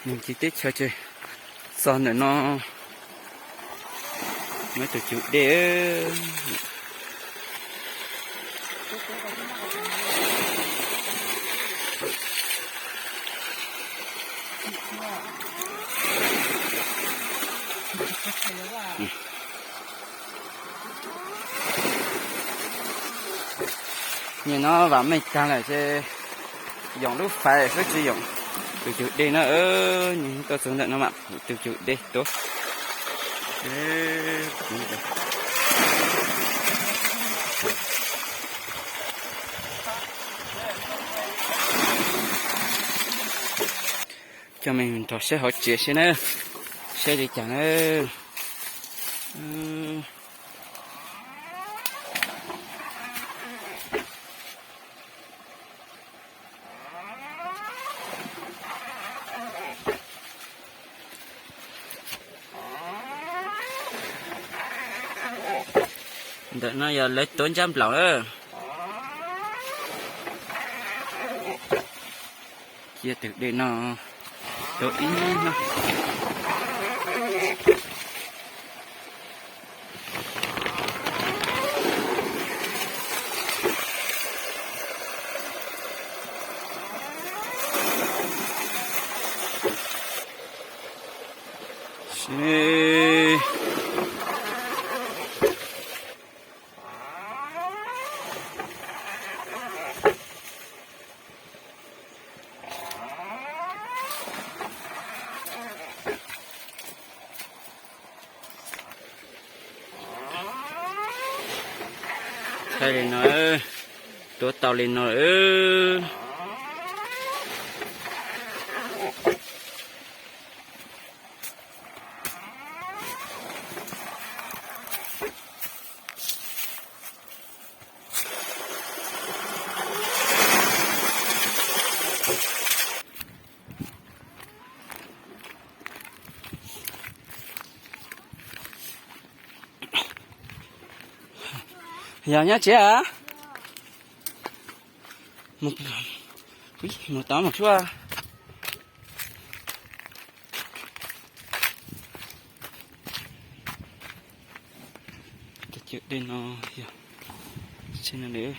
Mus ncig teb chaws ces txog ntawm no, muaj tus cug dej. Nim no vam meej tag lawm ces yoom lub fais xwb tsis yoom tus cug dej no. Nws tuaj txog ntawm no mam tus cug dej tuaj. Coj mej nrog saib hauv tsev seb na, saib li cas na. Ntawm no yog lawv tuav ntsab nplaum na. Cia tus dej no tuav ib hnub. Thaij li no, tuav tau li no. Yog nyob tsev a? Mus tod mus tshuaj. Tus cug dej no yog tsev no lawm.